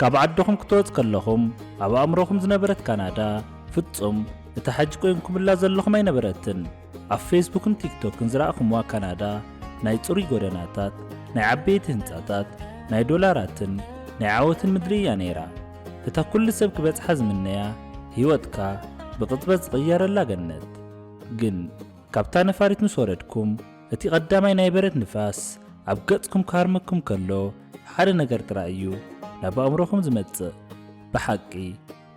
ካብ ዓድኹም ክትወጽ ከለኹም ኣብ ኣእምሮኹም ዝነበረት ካናዳ ፍጹም እታ ሕጂ ቆይምኩምላ ዘለኹም ኣይነበረትን። ኣብ ፌስቡክን ቲክቶክን ዝረኣኹምዋ ካናዳ ናይ ጽሩይ ጎደናታት፣ ናይ ዓበይቲ ህንጻታት፣ ናይ ዶላራትን ናይ ዓወትን ምድሪ እያ ነይራ። እታ ኩሉ ሰብ ክበጽሓ ዝምነያ ህይወትካ ብቕጽበት ዝቕየረላ ገነት። ግን ካብታ ነፋሪት ምስ ወረድኩም እቲ ቀዳማይ ናይ በረድ ንፋስ ኣብ ገጽኩም ክሃርመኩም ከሎ ሓደ ነገር ጥራይ እዩ ናብ ኣእምሮኹም ዝመጽእ። ብሓቂ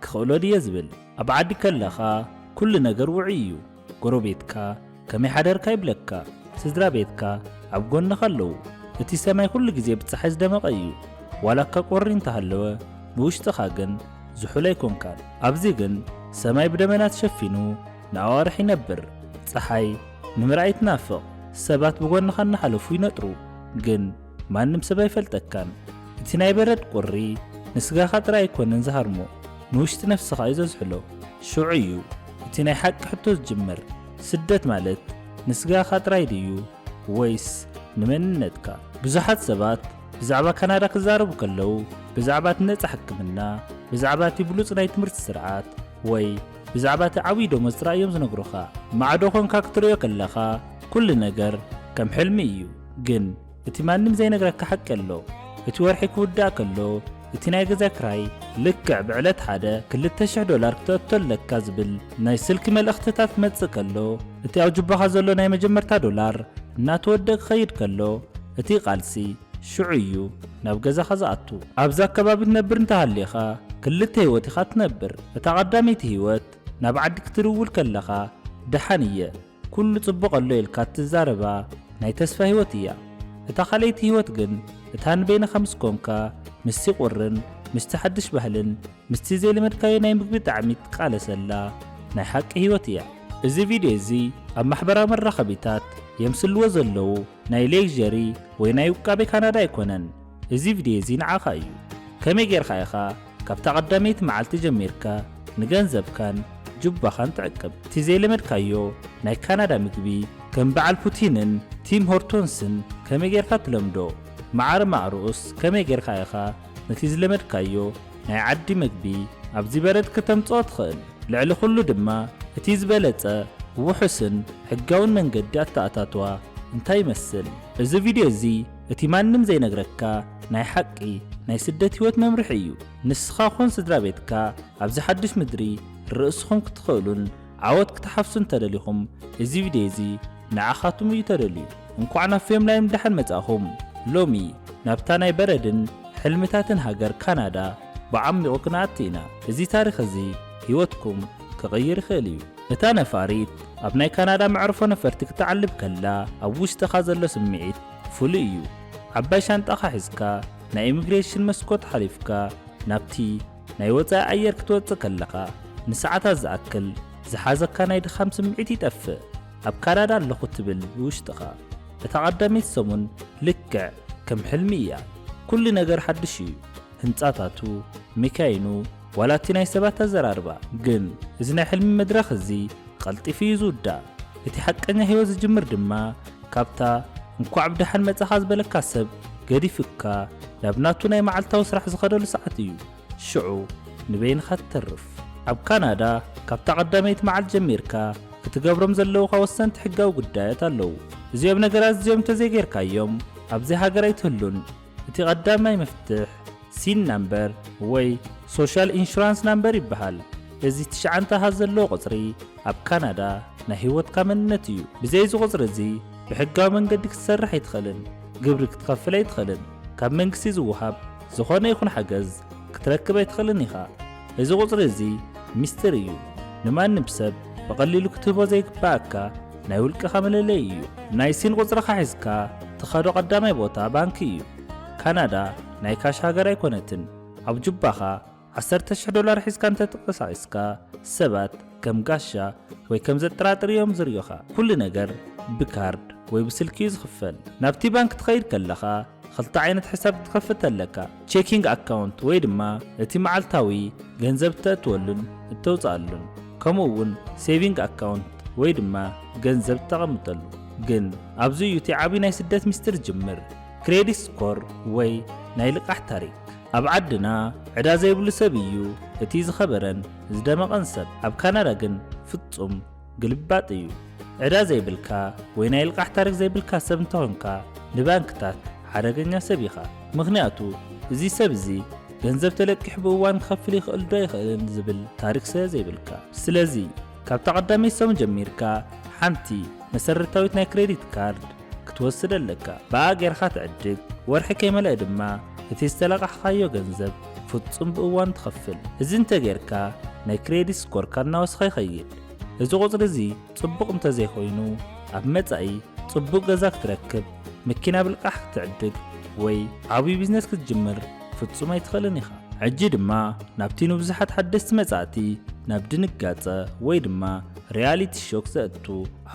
ክኽእሎ ድየ ዝብል። ኣብ ዓዲ ከለኻ ኩሉ ነገር ውዑይ እዩ። ጎረቤትካ ከመይ ሓደርካ ይብለካ። ስድራ ቤትካ ኣብ ጎንኻ ኣለዉ። እቲ ሰማይ ኩሉ ግዜ ብጸሓይ ዝደመቐ እዩ። ዋላ እካ ቁሪ እንተሃለወ ብውሽጥኻ ግን ዝሑል ኣይኮንካን። ኣብዚ ግን ሰማይ ብደመና ተሸፊኑ ንኣዋርሕ ይነብር። ጸሓይ ንምርኣይ ትናፍቕ። ሰባት ብጎንኻ እናሓለፉ ይነጥሩ። ግን ማንም ሰብ ኣይፈልጠካን። እቲ ናይ በረድ ቁሪ ንስጋኻ ጥራይ ኣይኮነን ዝሃርሞ፣ ንውሽጢ ነፍስኻ እዩ ዘዝሕሎ። ሽዑ እዩ እቲ ናይ ሓቂ ሕቶ ዝጅምር። ስደት ማለት ንስጋኻ ጥራይ ድዩ ወይስ ንመንነትካ? ብዙሓት ሰባት ብዛዕባ ካናዳ ክዛረቡ ከለዉ፣ ብዛዕባ እቲ ነጻ ሕክምና፣ ብዛዕባ እቲ ብሉጽ ናይ ትምህርቲ ስርዓት፣ ወይ ብዛዕባ እቲ ዓብዪ ደሞዝ ጥራይ እዮም ዝነግሩኻ። ማዕዶ ኾንካ ክትርእዮ ከለኻ፣ ኩሉ ነገር ከም ሕልሚ እዩ። ግን እቲ ማንም ዘይነግረካ ሓቂ ኣሎ። እቲ ወርሒ ክውዳእ ከሎ፣ እቲ ናይ ገዛ ክራይ ልክዕ ብዕለት ሓደ ክልተ ሽሕ ዶላር ክተእቶ ኣለካ ዝብል ናይ ስልኪ መልእኽትታት ክመጽእ ከሎ፣ እቲ ኣብ ጁባኻ ዘሎ ናይ መጀመርታ ዶላር እናተወደአ ክኸይድ ከሎ፣ እቲ ቃልሲ ሽዑ እዩ ናብ ገዛኻ ዝኣቱ። ኣብዚ ኣከባቢ ትነብር እንተሃሊኻ፣ ክልተ ህይወት ኢኻ ትነብር። እታ ቀዳመይቲ ህይወት ናብ ዓዲ ክትድውል ከለኻ፣ ደሓን እየ፣ ኩሉ ጽቡቕ ኣሎ ኢልካ እትዛረባ ናይ ተስፋ ህይወት እያ። እታ ካልኣይቲ ህይወት ግን፣ እታ ንበይንኻ ምስ ኮንካ፣ ምስቲ ቁርን፣ ምስቲ ሓድሽ ባህልን፣ ምስቲ ዘይለመድካዮ ናይ ምግቢ ጣዕሚ ትቃለሰላ ናይ ሓቂ ህይወት እያ። እዚ ቪድዮ እዚ ኣብ ማሕበራዊ መራኸቢታት የምስልዎ ዘለዉ ናይ ሌክዠሪ ወይ ናይ ውቃቤ ካናዳ ኣይኮነን። እዚ ቪድዮ እዚ ንዓኻ እዩ። ከመይ ጌርካ ኢኻ ካብታ ቀዳመይቲ መዓልቲ ጀሚርካ ንገንዘብካን ጁባኻን ትዕቅብ? እቲ ዘይለመድካዮ ናይ ካናዳ ምግቢ ከም በዓል ፑቲንን ቲም ሆርቶንስን ከመይ ጌርካ ትለምዶ? ማዕረ ማዕርኡስ ከመይ ጌርካ ኢኻ ነቲ ዝለመድካዮ ናይ ዓዲ መግቢ ኣብዚ በረድ ከተምጽኦ ትኽእል? ልዕሊ ኩሉ ድማ እቲ ዝበለጸ፣ ውሑስን ሕጋውን መንገዲ ኣተኣታትዋ እንታይ ይመስል? እዚ ቪድዮ እዚ እቲ ማንም ዘይነግረካ ናይ ሓቂ ናይ ስደት ህይወት መምርሒ እዩ። ንስኻ ኹን ስድራ ቤትካ ኣብዚ ሓድሽ ምድሪ ርእስኹም ክትኽእሉን ዓወት ክትሓፍሱን ተደሊኹም፣ እዚ ቪድዮ እዚ ንዓኻትም እዩ ተደልዩ። እንኳዕ ናብ ፌምላይም ደሓን መጻእኹም። ሎሚ ናብታ ናይ በረድን ሕልምታትን ሃገር ካናዳ ብዓሚቑ ክንኣቱ ኢና። እዚ ታሪኽ እዚ ህይወትኩም ክቕይር ይኽእል እዩ። እታ ነፋሪት ኣብ ናይ ካናዳ መዕርፎ ነፈርቲ ክትዓልብ ከላ ኣብ ውሽጥኻ ዘሎ ስምዒት ፍሉይ እዩ። ዓባይ ሻንጣኻ ሒዝካ ናይ ኢሚግሬሽን መስኮት ሓሊፍካ ናብቲ ናይ ወጻኢ ኣየር ክትወጽእ ከለኻ፣ ንሰዓታት ዝኣክል ዝሓዘካ ናይ ድኻም ስምዒት ይጠፍእ። ኣብ ካናዳ ኣለኹ ትብል ብውሽጥኻ። እታ ቀዳመይቲ ሰሙን ልክዕ ከም ሕልሚ እያ። ኩሉ ነገር ሓድሽ እዩ። ህንጻታቱ፣ መካይኑ፣ ዋላ እቲ ናይ ሰባት ኣዘራርባ። ግን እዚ ናይ ሕልሚ መድረኽ እዚ ቀልጢፉ እዩ ዝውዳእ። እቲ ሓቀኛ ህይወት ዝጅምር ድማ ካብታ እንኳዕ ብደሓን መጻኻ ዝበለካ ሰብ ገዲፉካ ናብ ናቱ ናይ መዓልታዊ ስራሕ ዝኸደሉ ሰዓት እዩ። ሽዑ ንበይንኻ ትተርፍ። ኣብ ካናዳ ካብታ ቀዳመይቲ መዓልቲ ጀሚርካ ክትገብሮም ዘለውኻ ወሰንቲ ሕጋዊ ጉዳያት ኣለዉ። እዚኦም ነገራት እዚኦም እንተዘይጌርካዮም ኣብዚ ሃገር ኣይትህሉን። እቲ ቀዳማይ መፍትሕ ሲን ናምበር ወይ ሶሻል ኢንሹራንስ ናምበር ይበሃል። እዚ ትሽዓተ ኣሃዝ ዘለዎ ቁጽሪ ኣብ ካናዳ ናይ ህይወትካ መንነት እዩ። ብዘይ እዚ ቁጽሪ እዚ ብሕጋዊ መንገዲ ክትሰርሕ ኣይትኽእልን፣ ግብሪ ክትኸፍል ኣይትኽእልን፣ ካብ መንግስቲ ዝወሃብ ዝኾነ ይኹን ሓገዝ ክትረክብ ኣይትኽእልን ኢኻ። እዚ ቁጽሪ እዚ ሚስጥር እዩ። ንማንም ሰብ ብቐሊሉ ክትህቦ ዘይግባኣካ ናይ ውልቅኻ መለለዪ እዩ። ናይ ሲን ቁጽርኻ ሒዝካ ትኸዶ ቀዳማይ ቦታ ባንኪ እዩ። ካናዳ ናይ ካሽ ሃገር ኣይኮነትን። ኣብ ጁባኻ ዓሰርተ ሽሕ ዶላር ሒዝካ እንተተንቀሳቒስካ፣ ሰባት ከም ጋሻ ወይ ከም ዘጠራጥር እዮም ዝርእዩኻ። ኩሉ ነገር ብካርድ ወይ ብስልኪ እዩ ዝኽፈል። ናብቲ ባንክ ትኸይድ ከለኻ፣ ክልተ ዓይነት ሕሳብ ክትከፍት ኣለካ። ቼኪንግ ኣካውንት ወይ ድማ እቲ መዓልታዊ ገንዘብ እተእትወሉን እተውፅኣሉን፣ ከምኡ እውን ሴቪንግ ኣካውንት ወይ ድማ ገንዘብ እተቐምጠሉ። ግን ኣብዚ እዩ እቲ ዓብዪ ናይ ስደት ሚስጥር ዝጅምር። ክሬዲት ስኮር ወይ ናይ ልቃሕ ታሪክ። ኣብ ዓድና ዕዳ ዘይብሉ ሰብ እዩ እቲ ዝኸበረን ዝደመቐን ሰብ። ኣብ ካናዳ ግን ፍጹም ግልባጥ እዩ። ዕዳ ዘይብልካ ወይ ናይ ልቓሕ ታሪክ ዘይብልካ ሰብ እንተኾንካ፣ ንባንክታት ሓደገኛ ሰብ ኢኻ። ምኽንያቱ፣ እዚ ሰብ እዚ ገንዘብ ተለቂሑ ብእዋን ክኸፍል ይኽእል ዶ ኣይኽእልን ዝብል ታሪክ ስለ ዘይብልካ። ስለዚ፣ ካብታ ቀዳመይቲ ሰሙን ጀሚርካ ሓንቲ መሰረታዊት ናይ ክሬዲት ካርድ ክትወስድ ኣለካ። ብኣ ጌርካ ትዕድግ፣ ወርሒ ከይመልአ ድማ እቲ ዝተለቃሕካዮ ገንዘብ ፍጹም ብእዋን ትኸፍል። እዚ እንተ ጌርካ፣ ናይ ክሬዲት ስኮርካ እናወሰኸ ይኸይድ። እዚ ቁጽሪ እዚ ጽቡቕ እንተ ዘይኮይኑ፣ ኣብ መጻኢ ጽቡቕ ገዛ ክትረክብ፣ መኪና ብልቃሕ ክትዕድግ ወይ ዓብዪ ቢዝነስ ክትጅምር ፍጹም ኣይትኽእልን ኢኻ። ሕጂ ድማ ናብቲ ንብዙሓት ሓደስቲ መጻእቲ ናብ ድንጋጸ ወይ ድማ ሪያሊቲ ሾክ ዘእቱ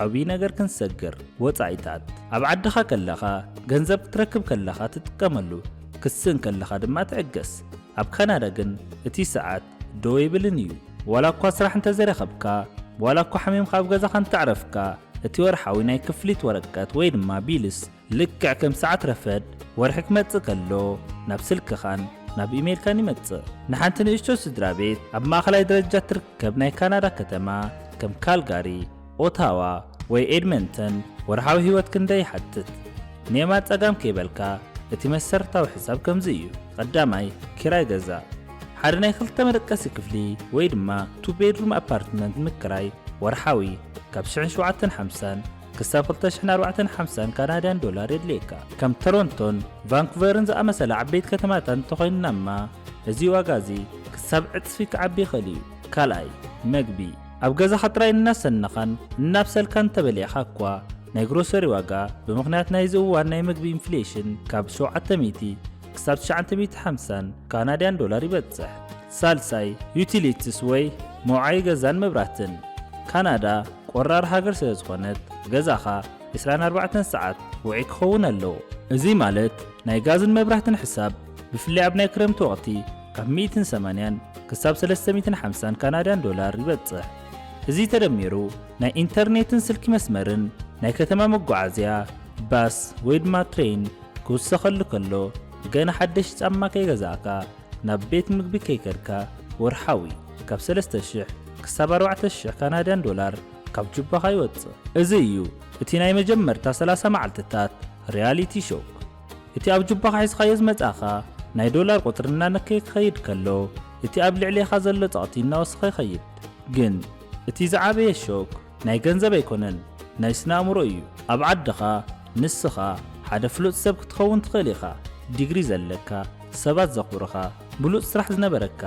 ዓብዪ ነገር ክንሰግር። ወጻኢታት። ኣብ ዓድኻ ከለኻ ገንዘብ ክትረክብ ከለኻ ትጥቀመሉ፣ ክትስእን ከለኻ ድማ ትዕገስ። ኣብ ካናዳ ግን እቲ ሰዓት ደው ኣይብልን እዩ። ዋላ እኳ ስራሕ እንተዘይረኸብካ፣ ዋላ እኳ ሓሚምካ ኣብ ገዛኻ እንተዕረፍካ፣ እቲ ወርሓዊ ናይ ክፍሊት ወረቀት ወይ ድማ ቢልስ ልክዕ ከም ሰዓት ረፈድ ወርሒ ክመጽእ ከሎ ናብ ስልክኻን ናብ ኢሜይልካን ይመጽእ። ንሓንቲ ንእሽቶ ስድራ ቤት ኣብ ማእኸላይ ደረጃ ትርከብ ናይ ካናዳ ከተማ ከም ካልጋሪ፣ ኦታዋ ወይ ኤድመንተን ወርሓዊ ህይወት ክንደይ ይሓትት? ኔማ ጸጋም ከይበልካ እቲ መሰረታዊ ሕሳብ ከምዚ እዩ። ቀዳማይ፣ ኪራይ ገዛ። ሓደ ናይ ክልተ መደቀሲ ክፍሊ ወይ ድማ ቱ ቤድሩም ኣፓርትመንት ምክራይ ወርሓዊ ካብ ሽሕን ሸውዓተን ሓምሳን ክሳብ ክልተ ሽሕን ኣርባዕተን ሓምሳን ካናድያን ዶላር የድልየካ። ከም ቶሮንቶን ቫንኩቨርን ዝኣመሰላ ዓበይቲ ከተማታት እንተኾይንና እማ፣ እዚ ዋጋ እዚ ክሳብ ዕጽፊ ክዓቢ ይኽእል እዩ። ካልኣይ፣ መግቢ። ኣብ ገዛኻ ጥራይ እናሰነኻን እናብሰልካን እንተበሊዕኻ እኳ፣ ናይ ግሮሰሪ ዋጋ ብምኽንያት ናይዚ እዋን ናይ መግቢ ኢንፍሌሽን ካብ ሸውዓተ ሚእቲ ክሳብ ትሽዓተ ሚእቲ ሓምሳን ካናድያን ዶላር ይበጽሕ። ሳልሳይ፣ ዩቲሊቲስ ወይ መውዓዪ ገዛን መብራህትን። ካናዳ ቆራር ሃገር ስለ ዝኾነት፣ ገዛኻ ዕስራን ኣርባዕተን ሰዓት ውዑይ ክኸውን ኣለዎ። እዚ ማለት ናይ ጋዝን መብራህትን ሕሳብ፣ ብፍላይ ኣብ ናይ ክረምቲ ወቕቲ፣ ካብ ሚእትን ሰማንያን ክሳብ ሰለስተ ሚእትን ሓምሳን ካናድያን ዶላር ይበጽሕ። እዚ ተደሚሩ፣ ናይ ኢንተርኔትን ስልኪ መስመርን፣ ናይ ከተማ መጓዓዝያ፣ ባስ ወይ ድማ ትሬን ክውሰኸሉ ከሎ፣ ገና ሓደሽ ጫማ ከይገዛእካ፣ ናብ ቤት ምግቢ ከይከድካ፣ ወርሓዊ ካብ ሰለስተ ሽሕ ክሳብ ኣርባዕተ ሽሕ ካናድያን ዶላር ካብ ጁባኻ ይወጽእ። እዚ እዩ እቲ ናይ መጀመርታ ሰላሳ መዓልትታት ሪያሊቲ ሾክ። እቲ ኣብ ጁባኻ ሒዝካዮ ዝመጻእኻ ናይ ዶላር ቁጽሪ እናነከየ ክኸይድ ከሎ፣ እቲ ኣብ ልዕሌኻ ዘሎ ጸቕጢ እናወሰኸ ይኸይድ። ግን እቲ ዝዓበየ ሾክ ናይ ገንዘብ ኣይኮነን፣ ናይ ስነ ኣእምሮ እዩ። ኣብ ዓድኻ ንስኻ ሓደ ፍሉጥ ሰብ ክትኸውን ትኽእል ኢኻ። ዲግሪ ዘለካ፣ ሰባት ዘኽብሩኻ፣ ብሉጽ ስራሕ ዝነበረካ፣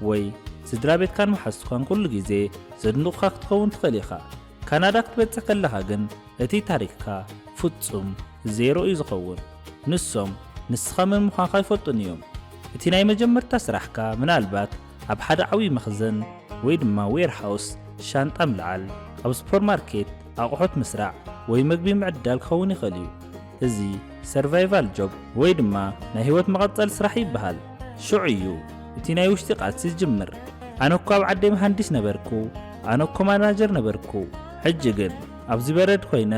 ወይ ስድራ ቤትካን መሓዙትካን ኩሉ ግዜ ዘድንቑኻ ክትኸውን ትኽእል ኢኻ። ካናዳ ክትበጽሕ ከለኻ ግን እቲ ታሪኽካ ፍጹም ዜሮ እዩ ዝኸውን። ንሶም ንስኻ መን ምዃንካ ኣይፈልጡን እዮም። እቲ ናይ መጀመርታ ስራሕካ ምናልባት ኣብ ሓደ ዓብዪ መኽዘን ወይ ድማ ዌርሃውስ ሻንጣ ምልዓል፣ ኣብ ሱፐርማርኬት ኣቑሑት ምስራዕ ወይ መግቢ ምዕዳል ክኸውን ይኽእል እዩ። እዚ ሰርቫይቫል ጆብ ወይ ድማ ናይ ህይወት መቐጸሊ ስራሕ ይበሃል። ሽዑ እዩ እቲ ናይ ውሽጢ ቃልሲ ዝጅምር። ኣነ እኮ ኣብ ዓደይ መሃንዲስ ነበርኩ፣ ኣነ እኮ ማናጀር ነበርኩ፣ ሕጂ ግን ኣብዚ በረድ ኮይነ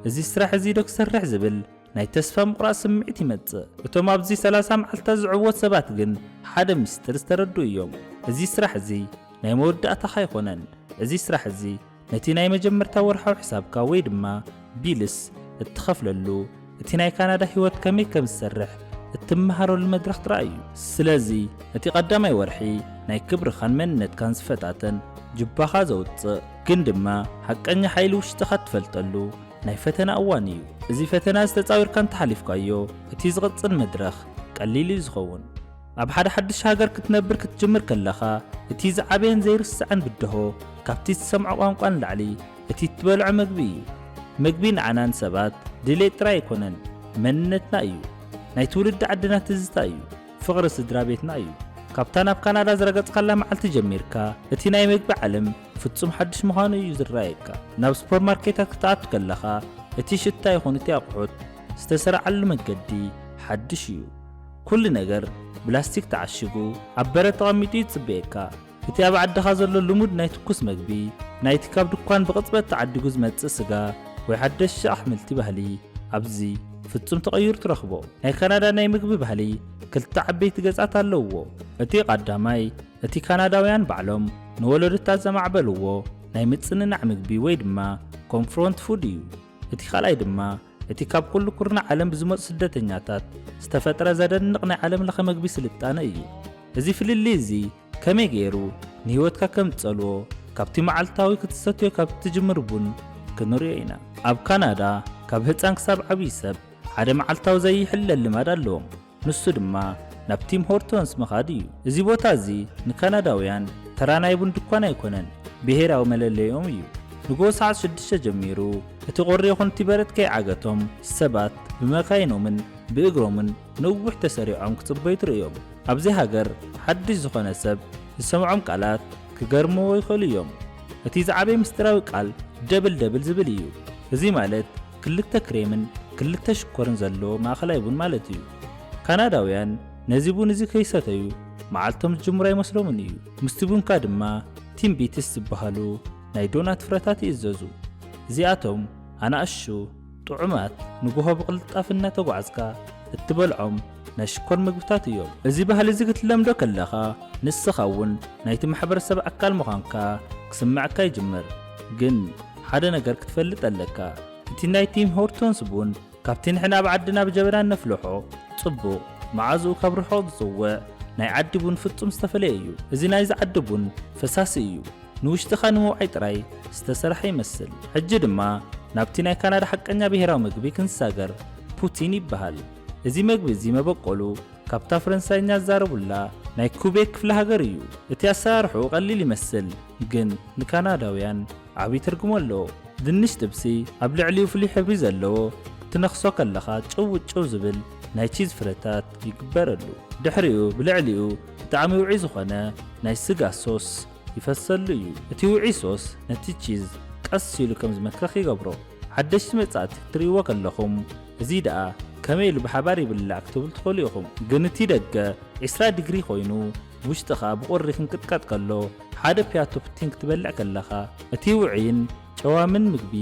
እዚ ስራሕ እዚ ዶ ክሰርሕ ዝብል ናይ ተስፋ ምቑራጽ ስምዒት ይመጽእ። እቶም ኣብዚ ሰላሳ መዓልታት ዝዕወት ሰባት ግን ሓደ ምስጢር ዝተረድኡ እዮም። እዚ ስራሕ እዚ ናይ መወዳእታኻ ኣይኮነን። እዚ ስራሕ እዚ ነቲ ናይ መጀመርታ ወርሓዊ ሕሳብካ ወይ ድማ ቢልስ እትኸፍለሉ፣ እቲ ናይ ካናዳ ህይወት ከመይ ከም ዝሰርሕ እትመሃረሉ መድረኽ ጥራይ እዩ። ስለዚ እቲ ቀዳማይ ወርሒ ናይ ክብርኻን መንነትካን ዝፈታተን፣ ጁባኻ ዘውጽእ፣ ግን ድማ ሓቀኛ ሓይሊ ውሽጥኻ እትፈልጠሉ ናይ ፈተና እዋን እዩ። እዚ ፈተና እዚ ተጻዊርካ እንተሓሊፍካዮ፣ እቲ ዝቕጽል መድረኽ ቀሊል እዩ ዝኸውን። ኣብ ሓደ ሓድሽ ሃገር ክትነብር ክትጅምር ከለኻ፣ እቲ ዝዓበየን ዘይርስዕን ብድሆ ካብቲ እትሰምዖ ቋንቋ ንላዕሊ እቲ እትበልዖ መግቢ እዩ። መግቢ ንዓና ንሰባት ድሌት ጥራይ ኣይኮነን፣ መንነትና እዩ። ናይ ትውልዲ ዓድና ትዝታ እዩ። ፍቕሪ ስድራ ቤትና እዩ። ካብታ ናብ ካናዳ ዝረገጽካላ መዓልቲ ጀሚርካ፣ እቲ ናይ መግቢ ዓለም ፍጹም ሓድሽ ምዃኑ እዩ ዝረኣየካ። ናብ ሱፐርማርኬታት ክትኣቱ ከለኻ፣ እቲ ሽታ ይኹን እቲ ኣቑሑት ዝተሰርዓሉ መንገዲ ሓድሽ እዩ። ኩሉ ነገር ብላስቲክ ተዓሺጉ ኣብ በረድ ተቐሚጡ እዩ ዝጽበየካ። እቲ ኣብ ዓድኻ ዘሎ ልሙድ ናይ ትኩስ መግቢ፣ ናይቲ ካብ ድኳን ብቕጽበት ተዓዲጉ ዝመጽእ ስጋ ወይ ሓደሽቲ ኣሕምልቲ ባህሊ ኣብዚ ፍጹም ተቐይሩ ትረኽቦ። ናይ ካናዳ ናይ ምግቢ ባህሊ ክልተ ዓበይቲ ገጻት ኣለውዎ። እቲ ቀዳማይ፣ እቲ ካናዳውያን ባዕሎም ንወለዶታት ዘማዕበልዎ ናይ ምጽንናዕ ምግቢ ወይ ድማ ኮምፍሮንት ፉድ እዩ። እቲ ካልኣይ ድማ፣ እቲ ካብ ኩሉ ኩርናዕ ዓለም ብዝመጹ ስደተኛታት ዝተፈጥረ ዘደንቕ ናይ ዓለም ለኸ መግቢ ስልጣነ እዩ። እዚ ፍልልይ እዚ ከመይ ገይሩ ንህይወትካ ከም ዝጸልዎ፣ ካብቲ መዓልታዊ ክትሰትዮ ካብ እትጅምር ቡን ክንርእዮ ኢና። ኣብ ካናዳ፣ ካብ ህጻን ክሳብ ዓብዪ ሰብ ሓደ መዓልታዊ ዘይሕለል ልማድ ኣለዎም። ንሱ ድማ ናብ ቲም ሆርቶንስ ምኻድ እዩ። እዚ ቦታ እዚ ንካናዳውያን ተራ ናይ ቡን ድኳን ኣይኮነን፣ ብሄራዊ መለለይኦም እዩ። ንግሆ ሰዓት ሽዱሽተ ጀሚሩ፣ እቲ ቁሪ ይኹን እቲ በረድ ከይዓገቶም፣ ሰባት ብመካይኖምን ብእግሮምን ነዊሕ ተሰሪዖም ክጽበዩ ትርእዮም። ኣብዚ ሃገር ሓድሽ ዝኾነ ሰብ ዝሰምዖም ቃላት ክገርምዎ ይኽእሉ እዮም። እቲ ዝዓበየ ምስጢራዊ ቃል ደብል ደብል ዝብል እዩ። እዚ ማለት ክልተ ክሬምን ክልተ ሽኮርን ዘለዎ ማእከላይ ቡን ማለት እዩ። ካናዳውያን ነዚ ቡን እዚ ከይሰተዩ መዓልቶም ዝጅምሩ ኣይመስሎምን እዩ። ምስቲ ቡንካ ድማ ቲምቢትስ ዝበሃሉ ናይ ዶናት ፍረታት ይእዘዙ። እዚኣቶም ኣናእሹ፣ ጥዑማት፣ ንግሆ ብቕልጣፍ እናተጓዕዝካ እትበልዖም ናይ ሽኮር ምግብታት እዮም። እዚ ባህሊ እዚ ክትለምዶ ከለኻ፣ ንስኻ እውን ናይቲ ማሕበረሰብ ኣካል ምዃንካ ክስምዓካ ይጅምር። ግን ሓደ ነገር ክትፈልጥ ኣለካ። እቲ ናይ ቲም ሆርቶንስ ቡን ካብቲ ንሕና ኣብ ዓድና ብጀበና እነፍልሖ ጽቡቕ መዓዝኡ ካብ ርሑቕ ዝጽውዕ ናይ ዓዲ ቡን ፍጹም ዝተፈለየ እዩ። እዚ ናይዚ ዓዲ ቡን ፈሳሲ እዩ። ንውሽጥኻ ንምውዓይ ጥራይ ዝተሰርሐ ይመስል። ሕጂ ድማ ናብቲ ናይ ካናዳ ሓቀኛ ብሄራዊ ምግቢ ክንሳገር። ፑቲን ይበሃል። እዚ መግቢ እዚ መበቆሉ ካብታ ፈረንሳይኛ ዝዛረቡላ ናይ ኩቤክ ክፍለ ሃገር እዩ። እቲ ኣሰራርሕኡ ቀሊል ይመስል፣ ግን ንካናዳውያን ዓቢ ትርጉም ኣለዎ። ድንሽ ጥብሲ ኣብ ልዕሊኡ ፍሉይ ሕብሪ ዘለዎ ክትነኽሶ ከለኻ ጭው ጭው ዝብል ናይ ቺዝ ፍረታት ይግበረሉ። ድሕሪኡ ብልዕሊኡ ብጣዕሚ ውዑይ ዝኾነ ናይ ስጋ ሶስ ይፈሰሉ እዩ። እቲ ውዑይ ሶስ ነቲ ቺዝ ቀስ ኢሉ ከም ዝመክኽ ይገብሮ። ሓደሽቲ መጻእቲ ክትርእይዎ ከለኹም፣ "እዚ ደኣ ከመይ ኢሉ ብሓባር ይብላዕ?" ክትብሉ ትኽእሉ ኢኹም። ግን እቲ ደገ ዒስራ ዲግሪ ኮይኑ፣ ውሽጥኻ ብቑሪ ክንቅጥቀጥ ከሎ፣ ሓደ ፒያቶ ፑቲን ክትበልዕ ከለኻ፣ እቲ ውዑይን ጨዋምን ምግቢ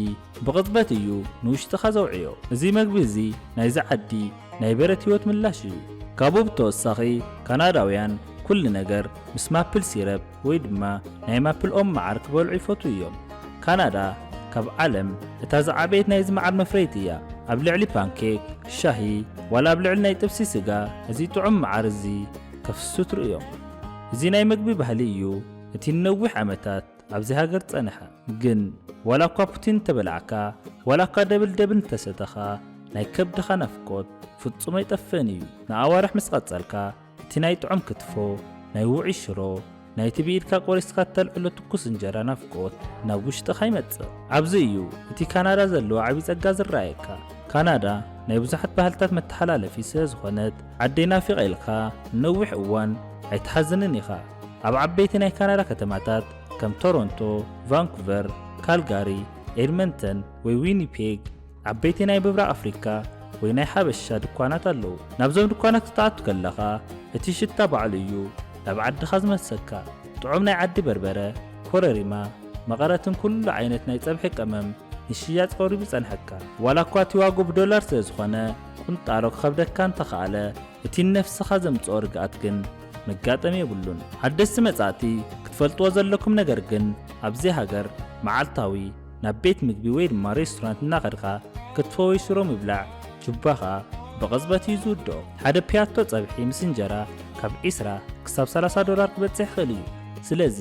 ብቕጽበት እዩ ንውሽጥኻ ዘውዕዮ። እዚ መግቢ እዚ ናይዚ ዓዲ ናይ በረድ ህይወት ምላሽ እዩ። ካብኡ ብተወሳኺ፣ ካናዳውያን ኩሉ ነገር ምስ ማፕል ሲረፕ ወይ ድማ ናይ ማፕል ኦም መዓር ክበልዑ ይፈትዉ እዮም። ካናዳ ካብ ዓለም እታ ዝዓበየት ናይዚ መዓር መፍረይቲ እያ። ኣብ ልዕሊ ፓንኬክ፣ ሻሂ፣ ዋላ ኣብ ልዕሊ ናይ ጥብሲ ስጋ እዚ ጥዑም መዓር እዚ ከፍስሱ ትርእዮም። እዚ ናይ መግቢ ባህሊ እዩ እቲ ንነዊሕ ዓመታት ኣብዚ ሃገር ጸንሐ። ግን ዋላ እኳ ፑቲን እንተበላዕካ፣ ዋላ እኳ ደብል ደብል እንተሰተኻ፣ ናይ ከብድኻ ናፍቆት ፍጹም ኣይጠፍእን እዩ። ንኣዋርሕ ምስ ቀጸልካ፣ እቲ ናይ ጥዑም ክትፎ፣ ናይ ውዑይ ሽሮ፣ ናይቲ ብኢድካ ቆሪስካ እተልዕሎ ትኩስ እንጀራ ናፍቆት ናብ ውሽጥኻ ይመጽእ። ኣብዚ እዩ እቲ ካናዳ ዘለዎ ዓቢ ጸጋ ዝረኣየካ። ካናዳ ናይ ብዙሓት ባህልታት መተሓላለፊ ስለ ዝኾነት፣ ዓደይ ናፊቐ ኢልካ ንነዊሕ እዋን ኣይትሓዝንን ኢኻ። ኣብ ዓበይቲ ናይ ካናዳ ከተማታት ከም ቶሮንቶ፣ ቫንኩቨር፣ ካልጋሪ፣ ኤድመንተን ወይ ዊኒፔግ፣ ዓበይቲ ናይ ምብራቕ ኣፍሪካ ወይ ናይ ሓበሻ ድኳናት ኣለዉ። ናብዞም ድኳናት ክትኣቱ ከለኻ፣ እቲ ሽታ ባዕሉ እዩ ናብ ዓድኻ ዝመልሰካ። ጥዑም ናይ ዓዲ በርበረ፣ ኮረሪማ፣ መቐረትን ኩሉ ዓይነት ናይ ጸብሒ ቀመም ንሽያጥ ቀሪቡ ይጸንሐካ። ዋላ እኳ እቲ ዋግኡ ብዶላር ስለ ዝኾነ፣ ቁንጣሮ ክኸብደካ እንተኸኣለ፣ እቲ ንነፍስኻ ዘምጽኦ ርግኣት ግን መጋጠሚ የብሉን። ሓደስቲ መጻእቲ ክትፈልጥዎ ዘለኩም ነገር ግን፣ ኣብዚ ሃገር መዓልታዊ ናብ ቤት ምግቢ ወይ ድማ ሬስቶራንት እናኸድካ ክትፎ ወይ ሽሮ ምብላዕ፣ ጁባኻ ብቕጽበት እዩ ዝውድኦ። ሓደ ፒያቶ ጸብሒ ምስ እንጀራ ካብ ዒስራ ክሳብ ሰላሳ ዶላር ክበጽሕ ይኽእል እዩ። ስለዚ፣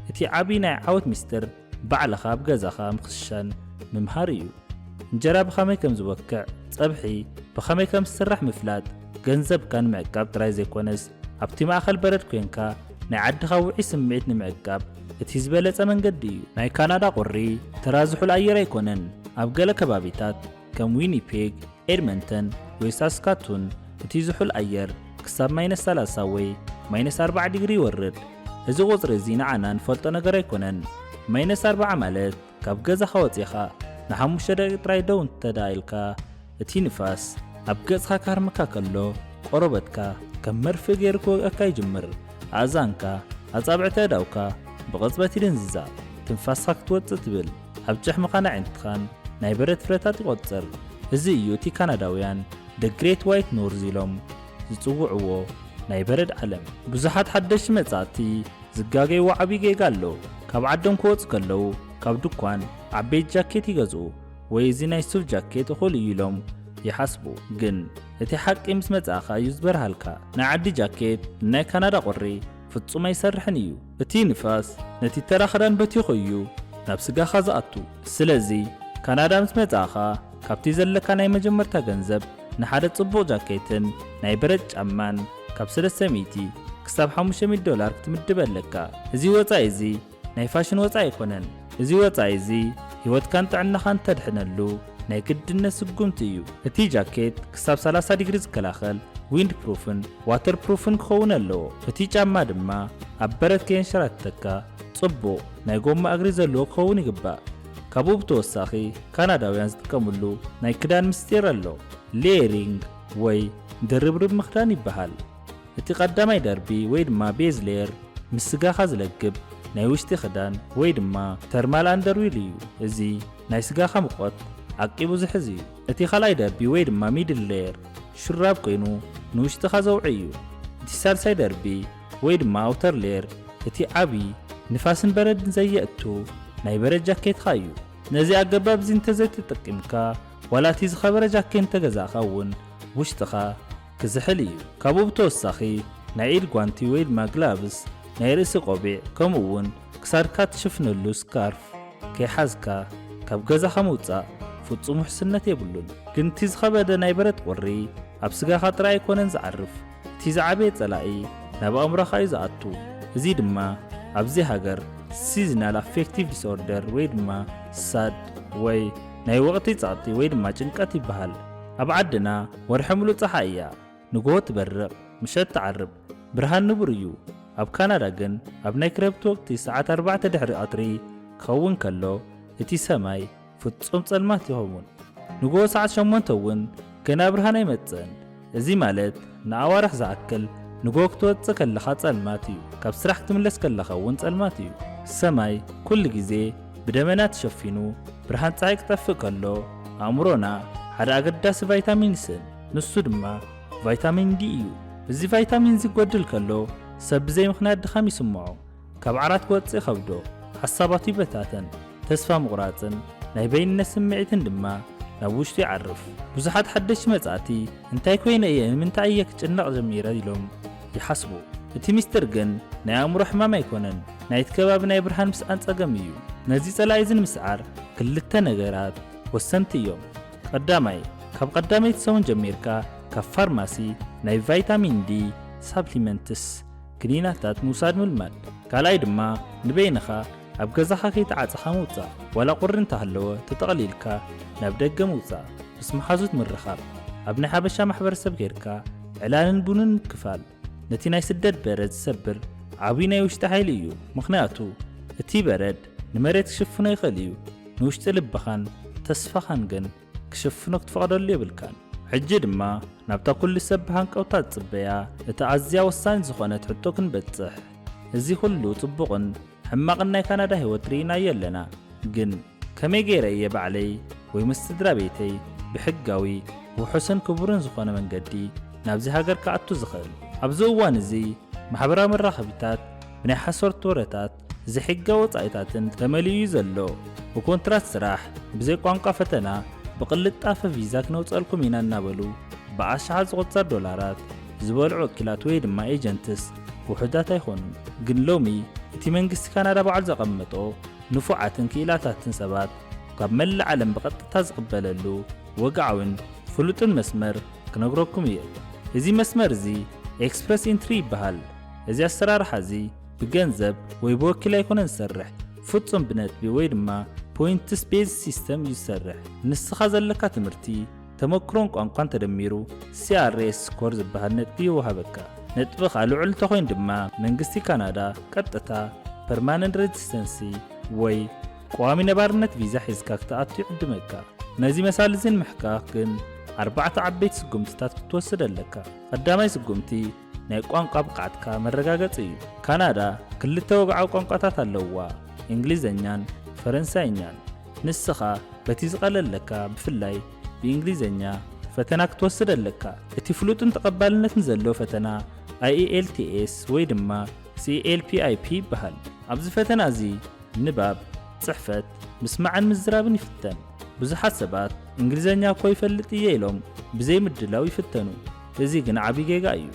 እቲ ዓቢ ናይ ዓወት ሚስጥር ባዕልኻ ኣብ ገዛኻ ምኽሻን ምምሃር እዩ። እንጀራ ብኸመይ ከም ዝወቅዕ፣ ጸብሒ ብኸመይ ከም ዝስራሕ ምፍላጥ፣ ገንዘብካ ንምዕቃብ ጥራይ ዘይኮነስ፣ ኣብቲ ማእከል በረድ ኮንካ ናይ ዓድኻ ውዑይ ስምዒት ንምዕቃብ እቲ ዝበለጸ መንገዲ እዩ። ናይ ካናዳ ቁሪ ተራ ዝሑል ኣየር ኣይኮነን። ኣብ ገለ ከባቢታት ከም ዊኒፔግ፣ ኤድመንተን ወይ ሳስካቱን እቲ ዝሑል ኣየር ክሳብ ማይነስ ሰላሳ ወይ ማይነስ ኣርባዓ ዲግሪ ይወርድ። እዚ ቁጽሪ እዚ ንዓና ንፈልጦ ነገር ኣይኮነን። ማይነስ ኣርባዓ ማለት ካብ ገዛኻ ወጺኻ ንሓሙሽተ ደቂቕ ጥራይ ደው እንተ ደኣ ኢልካ፣ እቲ ንፋስ ኣብ ገጽካ ክሃርመካ ከሎ፣ ቆረበትካ ከም መርፍእ ገይሩ ክወቕዐካ ይጅምር። ኣእዛንካ፣ ኣጻብዕቲ ኣእዳውካ ብቕጽበት ይድንዝዛ። ትንፋስካ ክትወጽእ ትብል። ኣብ ጭሕምኻን ኣዒንትኻን ናይ በረድ ፍረታት ይቆጽር። እዚ እዩ እቲ ካናዳውያን The Great White North ኢሎም ዝጽውዕዎ ናይ በረድ ዓለም። ብዙሓት ሓደሽቲ መጻእቲ ዝጋገይዎ ዓብዪ ጌጋ ኣሎ። ካብ ዓዶም ክወጹ ከለዉ ካብ ድኳን ዓበይቲ ጃኬት ይገዝኡ ወይ እዚ ናይ ሱፍ ጃኬት እኹል እዩ ኢሎም ይሓስቡ። ግን እቲ ሓቂ ምስ መጻእካ እዩ ዝበርሃልካ። ናይ ዓዲ ጃኬት ንናይ ካናዳ ቁሪ ፍጹም ኣይሰርሕን እዩ። እቲ ንፋስ ነቲ ተራ ክዳን በቲኹ እዩ ናብ ስጋኻ ዝኣቱ። ስለዚ ካናዳ ምስ መጻእኻ ካብቲ ዘለካ ናይ መጀመርታ ገንዘብ ንሓደ ጽቡቕ ጃኬትን ናይ በረድ ጫማን ካብ ሰለስተ ሚእቲ ክሳብ ሓሙሽተ ሚእቲ ዶላር ክትምድብ ኣለካ። እዚ ወጻኢ እዚ ናይ ፋሽን ወጻኢ ኣይኮነን። እዚ ወጻኢ እዚ ህይወትካን ጥዕናኻን ተድሕነሉ ናይ ግድነት ስጉምቲ እዩ። እቲ ጃኬት ክሳብ ሰላሳ ዲግሪ ዝከላኸል ዊንድ ፕሩፍን ዋተር ፕሩፍን ክኸውን ኣለዎ። እቲ ጫማ ድማ ኣብ በረድ ከየንሸራትተካ ጽቡቕ ናይ ጎማ እግሪ ዘለዎ ክኸውን ይግባእ። ካብኡ ብተወሳኺ ካናዳውያን ዝጥቀምሉ ናይ ክዳን ምስጢር ኣሎ። ሌየሪንግ ወይ ድርብርብ ምኽዳን ይበሃል። እቲ ቀዳማይ ደርቢ ወይ ድማ ቤዝ ሌየር ምስ ስጋኻ ዝለግብ ናይ ውሽጢ ክዳን ወይ ድማ ተርማል ኣንደርዊር እዩ። እዚ ናይ ስጋኻ ሙቐት ዓቂቡ ዝሕዝ እዩ። እቲ ካልኣይ ደርቢ ወይ ድማ ሚድል ሌየር ሹራብ ኮይኑ ንውሽጥኻ ዘውዒ እዩ። እቲ ሳልሳይ ደርቢ ወይ ድማ ኣውተር ሌየር እቲ ዓቢ ንፋስን በረድን ዘየእቱ ናይ በረድ ጃኬትኻ እዩ። ነዚ ኣገባብ እዚ እንተዘይተጠቂምካ ዋላ እቲ ዝኸበረ ጃኬት እንተገዛእካ እውን ውሽጥኻ ክዝሕል እዩ። ካብኡ ብተወሳኺ ናይ ኢድ ጓንቲ ወይ ድማ ግላቭስ፣ ናይ ርእሲ ቆቢዕ ከምኡ እውን ክሳድካ ትሽፍነሉ ስካርፍ ከይሓዝካ ካብ ገዛኻ ምውጻእ ፍጹም ውሕስነት የብሉን። ግን እቲ ዝኸበደ ናይ በረድ ቁሪ ኣብ ስጋኻ ጥራይ ኣይኮነን ዝዓርፍ፣ እቲ ዝዓበየ ጸላኢ ናብ ኣእምሮኻ እዩ ዝኣቱ። እዚ ድማ ኣብዚ ሃገር ሲዝናል ኣፌክቲቭ ዲስኦርደር ወይ ድማ ሳድ ወይ ናይ ወቕቲ ጸቕጢ ወይ ድማ ጭንቀት ይበሃል። ኣብ ዓድና ወርሒ ሙሉእ ጸሓይ እያ። ንግሆ ትበርቕ፣ ምሸት ትዓርብ፣ ብርሃን ንቡር እዩ። ኣብ ካናዳ ግን ኣብ ናይ ክረምቲ ወቕቲ ሰዓት ኣርባዕተ ድሕሪ ቀትሪ ክኸውን ከሎ እቲ ሰማይ ፍጹም ጸልማት ይኸውን። ንግሆ ሰዓት ሸሞንተ እውን ገና ብርሃን ኣይመጽእን። እዚ ማለት ንኣዋርሕ ዝኣክል ንግሆ ክትወጽእ ከለኻ ጸልማት እዩ። ካብ ስራሕ ክትምለስ ከለኻ እውን ጸልማት እዩ። ሰማይ ኩሉ ግዜ ብደመና ተሸፊኑ ብርሃን ጸሓይ ክጠፍእ ከሎ ኣእምሮና ሓደ ኣገዳሲ ቫይታሚን ይስእን። ንሱ ድማ ቫይታሚን ዲ እዩ። እዚ ቫይታሚን እዚ ክጎድል ከሎ ሰብ ብዘይ ምኽንያት ድኻም ይስምዖ። ካብ ዓራት ክወጽእ ይኸብዶ። ሓሳባቱ ይበታተን። ተስፋ ምቑራጽን ናይ በይንነት ስምዒትን ድማ ናብ ውሽጡ ይዓርፍ። ብዙሓት ሓደሽቲ መጻእቲ እንታይ ኮይነ እየ፣ ንምንታይ እየ ክጭነቕ ጀሚረ ኢሎም ይሓስቡ። እቲ ሚስጥር ግን ናይ ኣእምሮ ሕማም ኣይኮነን፣ ናይቲ ከባቢ ናይ ብርሃን ምስኣን ጸገም እዩ። ነዚ ጸላኢ እዚ ንምስዓር ክልተ ነገራት ወሰንቲ እዮም። ቀዳማይ፣ ካብ ቀዳመይቲ ሰሙን ጀሚርካ ካብ ፋርማሲ ናይ ቫይታሚን ዲ ሳፕሊመንትስ ክኒናታት ምውሳድ ምልማድ። ካልኣይ ድማ ንበይንኻ ኣብ ገዛኻ ከይተዓጸኻ ምውጻእ፣ ዋላ ቁሪ እንተሃለወ ተጠቕሊልካ ናብ ደገ ምውጻእ፣ ምስ መሓዙት ምርኻብ፣ ኣብ ናይ ሓበሻ ማሕበረሰብ ኬድካ ዕላልን ቡንን ምክፋል፣ ነቲ ናይ ስደት በረድ ዝሰብር ዓብዪ ናይ ውሽጢ ሓይሊ እዩ። ምኽንያቱ እቲ በረድ ንመሬት ክሽፍኖ ይኽእል እዩ፣ ንውሽጢ ልብኻን ተስፋኻን ግን ክሽፍኖ ክትፈቕደሉ የብልካን። ሕጂ ድማ ናብታ ኩሉ ሰብ ብሃንቀውታ ዝጽበያ እታ ኣዝያ ወሳኒት ዝኾነት ሕቶ ክንበጽሕ። እዚ ኩሉ ጽቡቕን ሕማቕን ናይ ካናዳ ህይወት ርኢናዮ ኣለና። ግን ከመይ ገይረ እየ ባዕለይ ወይ ምስ ስድራ ቤተይ ብሕጋዊ፣ ውሑስን ክቡርን ዝኾነ መንገዲ ናብዚ ሃገር ክኣቱ ዝኽእል? ኣብዚ እዋን እዚ ማሕበራዊ መራኸቢታት ብናይ ሓሶት ወረታት ዘይሕጋዊ ወጻኢታትን ተመሊኡ እዩ ዘሎ። ብኮንትራት ስራሕ፣ ብዘይ ቋንቋ ፈተና፣ ብቕልጣፈ ቪዛ ክነውጸልኩም ኢና እናበሉ ብኣሽሓት ዝቑጸር ዶላራት ዝበልዑ ወኪላት ወይ ድማ ኤጀንትስ ውሑዳት ኣይኾኑን። ግን ሎሚ እቲ መንግስቲ ካናዳ ባዕሉ ዘቐመጦ ንፉዓትን ክኢላታትን ሰባት ካብ መላእ ዓለም ብቐጥታ ዝቕበለሉ ወግዓውን ፍሉጥን መስመር ክነግረኩም እየ። እዚ መስመር እዚ ኤክስፕረስ ኢንትሪ ይበሃል። እዚ ኣሰራርሓ እዚ ብገንዘብ ወይ ብወኪል ኣይኮነን ዝሰርሕ፣ ፍጹም ብነጥቢ ወይ ድማ ፖይንትስ ቤዝ ሲስተም እዩ ዝሰርሕ። ንስኻ ዘለካ ትምህርቲ፣ ተመክሮን ቋንቋን ተደሚሩ ሲ ኣር ኤስ ስኮር ዝበሃል ነጥቢ ይወሃበካ። ነጥብኻ ልዑል እንተኾይኑ ድማ መንግስቲ ካናዳ ቀጥታ ፐርማነንት ሬዚደንሲ ወይ ቀዋሚ ነባርነት ቪዛ ሒዝካ ክትኣቱ ይዕድመካ። ነዚ መሳሊ እዚ ንምሕቃቕ ግን ኣርባዕተ ዓበይቲ ስጉምትታት ክትወስድ ኣለካ። ቀዳማይ ስጉምቲ ናይ ቋንቋ ብቕዓትካ መረጋገጺ እዩ። ካናዳ ክልተ ወግዓዊ ቋንቋታት ኣለውዋ፣ እንግሊዝኛን ፈረንሳይኛን። ንስኻ በቲ ዝቐለለካ፣ ብፍላይ ብእንግሊዝኛ፣ ፈተና ክትወስድ ኣለካ። እቲ ፍሉጥን ተቐባልነትን ዘለዎ ፈተና ኣይ ኢ ኤል ቲ ኤስ ወይ ድማ ሲ ኤል ፒ ኣይ ፒ ይበሃል። ኣብዚ ፈተና እዚ ንባብ፣ ጽሕፈት፣ ምስማዕን ምዝራብን ይፍተን። ብዙሓት ሰባት እንግሊዝኛ እኮ ይፈልጥ እየ ኢሎም ብዘይ ምድላው ይፍተኑ። እዚ ግን ዓቢ ጌጋ እዩ።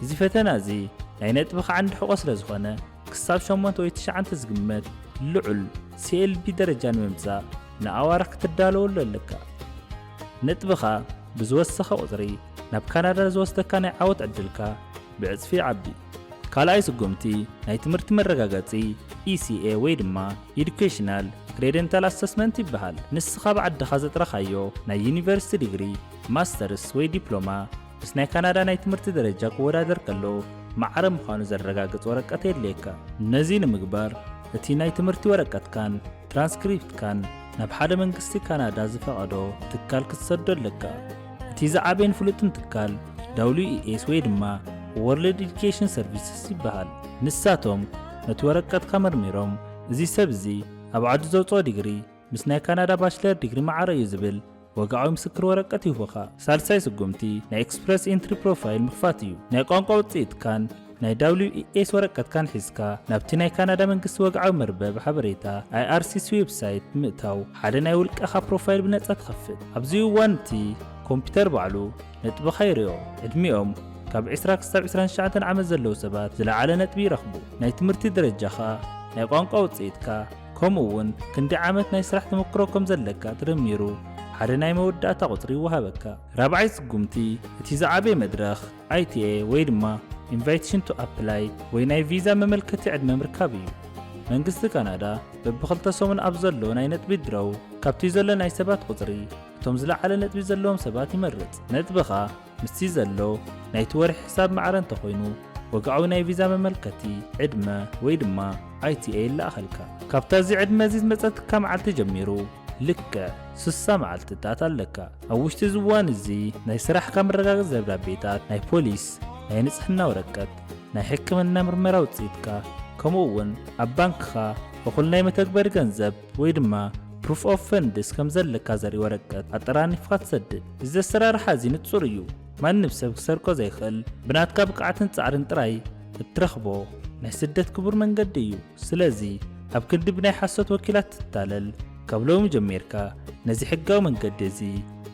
እዚ ፈተና እዚ ናይ ነጥብኻ ዓንዲ ሕቖ ስለ ዝኾነ፣ ክሳብ ሸሞንተ ወይ ትሽዓተ ዝግመት ልዑል ሲ ኤል ቢ ደረጃ ንምምጻእ ንኣዋርሕ ክትዳለወሉ ኣለካ። ነጥብኻ ብዝወሰኸ ቁጽሪ፣ ናብ ካናዳ ዝወስደካ ናይ ዓወት ዕድልካ ብዕጽፊ ይዓቢ። ካልኣይ ስጉምቲ ናይ ትምህርቲ መረጋገጺ ኢ ሲ ኤ ወይ ድማ Educational Credential Assessment ይበሃል። ንስኻ ብዓድኻ ዘጥረኻዮ ናይ ዩኒቨርሲቲ ዲግሪ፣ ማስተርስ ወይ ዲፕሎማ ምስ ናይ ካናዳ ናይ ትምህርቲ ደረጃ ክወዳደር ከሎ ማዕረ ምዃኑ ዘረጋግጽ ወረቀት የድልየካ። ነዚ ንምግባር እቲ ናይ ትምህርቲ ወረቀትካን ትራንስክሪፕትካን ናብ ሓደ መንግስቲ ካናዳ ዝፈቐዶ ትካል ክትሰዶ ኣለካ። እቲ ዝዓበየን ፍሉጥን ትካል ዳብሊው ኢ ኤስ ወይ ድማ World Education Services ይበሃል። ንሳቶም ነቲ ወረቀትካ መርሚሮም እዚ ሰብ እዚ ኣብ ዓዱ ዘውፅኦ ዲግሪ ምስ ናይ ካናዳ ባችለር ዲግሪ ማዕረ እዩ ዝብል ወግዓዊ ምስክር ወረቀት ይህቡኻ። ሳልሳይ ስጉምቲ ናይ ኤክስፕረስ ኢንትሪ ፕሮፋይል ምኽፋት እዩ። ናይ ቋንቋ ውፅኢትካን ናይ ዳብሊው ኢ ኤስ ወረቀትካን ሒዝካ ናብቲ ናይ ካናዳ መንግስቲ ወግዓዊ መርበብ ሓበሬታ ኣይ ኣር ሲ ሲ ዌብሳይት ብምእታው ሓደ ናይ ውልቀኻ ፕሮፋይል ብነጻ ትኸፍት። ኣብዚ እዋን እቲ ኮምፒውተር ባዕሉ ነጥብኻ ይርዮ። ዕድሚኦም ካብ ዕስራ ክሳብ ዕስራን ትሽዓተን ዓመት ዘለዉ ሰባት ዝለዓለ ነጥቢ ይረኽቡ። ናይ ትምህርቲ ደረጃኻ፣ ናይ ቋንቋ ውፅኢትካ፣ ከምኡ እውን ክንደይ ዓመት ናይ ስራሕ ተመክሮ ከም ዘለካ ተደሚሩ ሓደ ናይ መወዳእታ ቁፅሪ ይወሃበካ። ራብዓይ ስጉምቲ እቲ ዝዓበየ መድረኽ ኣይ ቲ ኤ ወይ ድማ Invitation to Apply ወይ ናይ ቪዛ መመልከቲ ዕድመ ምርካብ እዩ። መንግስቲ ካናዳ በብኽልተ ሰሙን ኣብ ዘሎ ናይ ነጥቢ ድረው ካብቲ ዘሎ ናይ ሰባት ቁፅሪ እቶም ዝለዓለ ነጥቢ ዘለዎም ሰባት ይመርጽ። ነጥብኻ ምስቲ ዘሎ ናይቲ ወርሒ ሕሳብ ማዕረ እንተኾይኑ፣ ወግዓዊ ናይ ቪዛ መመልከቲ ዕድመ ወይ ድማ ኣይ ቲ ኤ ይለኣኸልካ። ካብታ እዚ ዕድመ እዚ ዝመጸትካ መዓልቲ ጀሚሩ ልክዕ ስሳ መዓልትታት ኣለካ። ኣብ ውሽጢ እዚ እዋን እዚ ናይ ስራሕካ መረጋገጺ ደብዳቤታት፣ ናይ ፖሊስ፣ ናይ ንጽህና ወረቀት፣ ናይ ሕክምና ምርመራ ውጽኢትካ፣ ከምኡ እውን ኣብ ባንክኻ እኹል ናይ መተግበሪ ገንዘብ ወይ ድማ Proof of Funds ከም ዘለካ ዘርኢ ወረቀት ኣጠራኒፍካ ትሰድድ። እዚ ኣሰራርሓ እዚ ንጹር እዩ። ማንም ሰብ ክሰርቆ ዘይኽእል፣ ብናትካ ብቕዓትን ጻዕርን ጥራይ እትረኽቦ ናይ ስደት ክቡር መንገዲ እዩ። ስለዚ ኣብ ክንዲ ብናይ ሓሶት ወኪላት ትታለል፣ ካብ ሎሚ ጀሚርካ ነዚ ሕጋዊ መንገዲ እዚ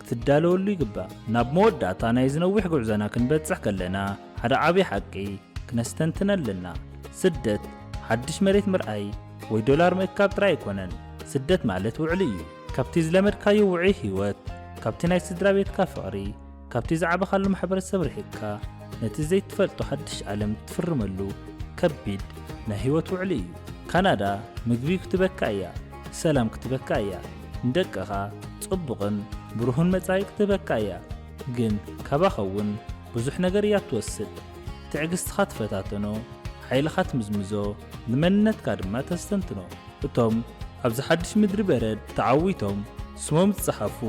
ክትዳለወሉ ይግባእ። ናብ መወዳእታ ናይዚ ነዊሕ ጉዕዞና ክንበጽሕ ከለና፣ ሓደ ዓቢ ሓቂ ክነስተንትን ኣለና። ስደት ሓድሽ መሬት ምርኣይ ወይ ዶላር ምእካብ ጥራይ ኣይኮነን። ስደት ማለት ውዕሊ እዩ። ካብቲ ዝለመድካዮ ውዑይ ህይወት፣ ካብቲ ናይ ስድራ ቤትካ ፍቕሪ፣ ካብቲ ዝዓበኻሉ ማሕበረሰብ ርሒቕካ፣ ነቲ ዘይትፈልጦ ሓድሽ ዓለም ትፍርመሉ ከቢድ ናይ ህይወት ውዕሊ እዩ። ካናዳ ምግቢ ክትበካ እያ፣ ሰላም ክትበካ እያ፣ ንደቅኻ ጽቡቕን ብሩህን መጻኢ ክትበካ እያ። ግን ካባኻ እውን ብዙሕ ነገር እያ ትወስድ። ትዕግስትኻ ትፈታተኖ፣ ሓይልኻ ትምዝምዞ፣ ንመንነትካ ድማ ተስተንትኖ። እቶም ኣብዚ ሓድሽ ምድሪ በረድ ተዓዊቶም ስሞም ዝጸሓፉ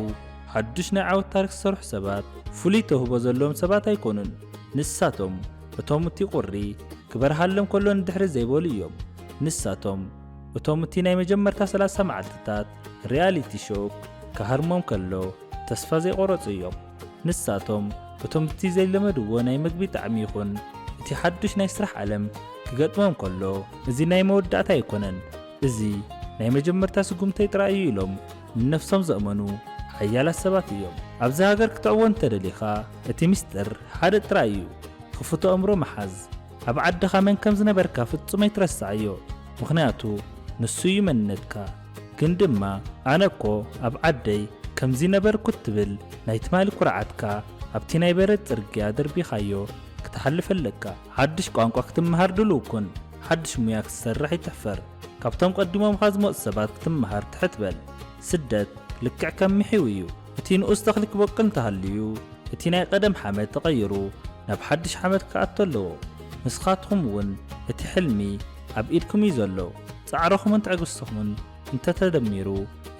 ሓድሽ ናይ ዓወት ታሪኽ ዝሰርሑ ሰባት ፍሉይ ተውህቦ ዘለዎም ሰባት ኣይኮኑን። ንሳቶም እቶም እቲ ቁሪ ክበርሃሎም ከሎ ንድሕሪት ዘይበሉ እዮም። ንሳቶም እቶም እቲ ናይ መጀመርታ ሰላሳ መዓልትታት ሪያሊቲ ሾክ ክሃርሞም ከሎ ተስፋ ዘይቆረጹ እዮም። ንሳቶም እቶም እቲ ዘይለመድዎ ናይ መግቢ ጣዕሚ ይኹን እቲ ሓዱሽ ናይ ስራሕ ዓለም ክገጥሞም ከሎ፣ እዚ ናይ መወዳእታ ኣይኮነን፣ እዚ ናይ መጀመርታ ስጉምተይ ጥራይ እዩ ኢሎም ንነፍሶም ዘእመኑ ሓያላት ሰባት እዮም። ኣብዚ ሃገር ክትዕወት እንተደሊኻ፣ እቲ ምስጢር ሓደ ጥራይ እዩ። ክፉት ኣእምሮ ምሓዝ። ኣብ ዓድኻ መን ከም ዝነበርካ ፍጹም ኣይትረስዓዮ፣ ምኽንያቱ ንሱ እዩ መንነትካ። ግን ድማ፣ ኣነ እኮ ኣብ ዓደይ ከምዚ ነበርኩ እትብል ናይ ትማሊ ኩርዓትካ ኣብቲ ናይ በረድ ጽርግያ ደርቢኻዮ ክትሓልፍ ኣለካ። ሓድሽ ቋንቋ ክትምሃር ድሉው ኩን። ሓድሽ ሙያ ክትሰርሕ ይትሕፈር። ካብቶም ቀዲሞምኻ ዝመጹ ሰባት ክትምሃር ትሕት በል። ስደት ልክዕ ከም ምሒው እዩ። እቲ ንኡስ ተኽሊ ክበቁል እንተሃልዩ፣ እቲ ናይ ቀደም ሓመድ ተቐይሩ ናብ ሓድሽ ሓመድ ክኣቱ ኣለዎ። ንስኻትኩም እውን እቲ ሕልሚ ኣብ ኢድኩም እዩ ዘሎ። ጻዕርኹምን ትዕግስትኹምን እንተተደሚሩ፣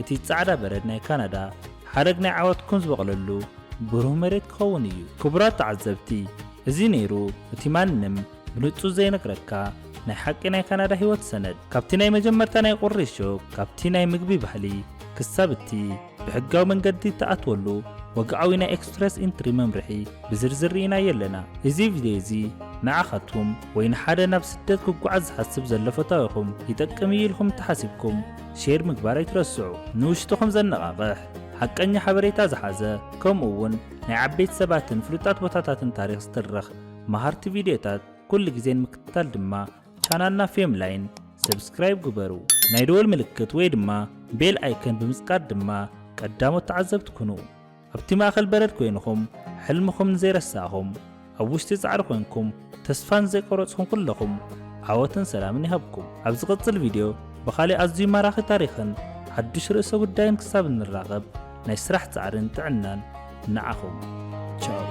እቲ ጻዕዳ በረድ ናይ ካናዳ ሓረግ ናይ ዓወትኩም ዝበቕለሉ ብሩህ መሬት ክኸውን እዩ። ክቡራት ተዓዘብቲ፣ እዚ ነይሩ እቲ ማንም ብንጹር ዘይነግረካ ናይ ሓቂ ናይ ካናዳ ህይወት ሰነድ። ካብቲ ናይ መጀመርታ ናይ ቁሪ ሾክ፣ ካብቲ ናይ ምግቢ ባህሊ፣ ክሳብ እቲ ብሕጋዊ መንገዲ እትኣትወሉ ወግዓዊ ናይ ኤክስፕረስ ኢንትሪ መምርሒ ብዝርዝር ርኢናዮ ኣለና። እዚ ቪድዮ እዚ ንዓኻትኩም ወይ ንሓደ ናብ ስደት ክጓዓዝ ዝሓስብ ዘሎ ፈታዊኹም ይጠቅም እዩ ኢልኩም እተሓሲብኩም ሼር ምግባር ኣይትረስዑ። ንውሽጥኹም ዘነቓቕሕ ሓቀኛ ሓበሬታ ዝሓዘ ከምኡ እውን ናይ ዓበይቲ ሰባትን ፍሉጣት ቦታታትን ታሪኽ ዝትርኽ መሃርቲ ቪድዮታት ኩሉ ግዜ ንምክትታል ድማ ቻናልና ፌም ላይን ሰብስክራይብ ግበሩ። ናይ ደወል ምልክት ወይ ድማ ቤል ኣይከን ብምጽቃድ ድማ ቀዳሞት ተዓዘብቲ ኩኑ። ኣብቲ ማእከል በረድ ኮይንኹም ሕልምኹም ንዘይረሳእኹም ኣብ ውሽጢ ጻዕሪ ኮይንኩም ተስፋ ንዘይቆረጽኹም ኩለኹም ዓወትን ሰላምን ይሃብኩም። ኣብ ዝቕጽል ቪድዮ ብኻልእ ኣዝዩ ማራኺ ታሪኽን ሓዱሽ ርእሰ ጉዳይን ክሳብ እንራኸብ ናይ ስራሕ ጻዕርን ጥዕናን ንዓኹም። ቻው።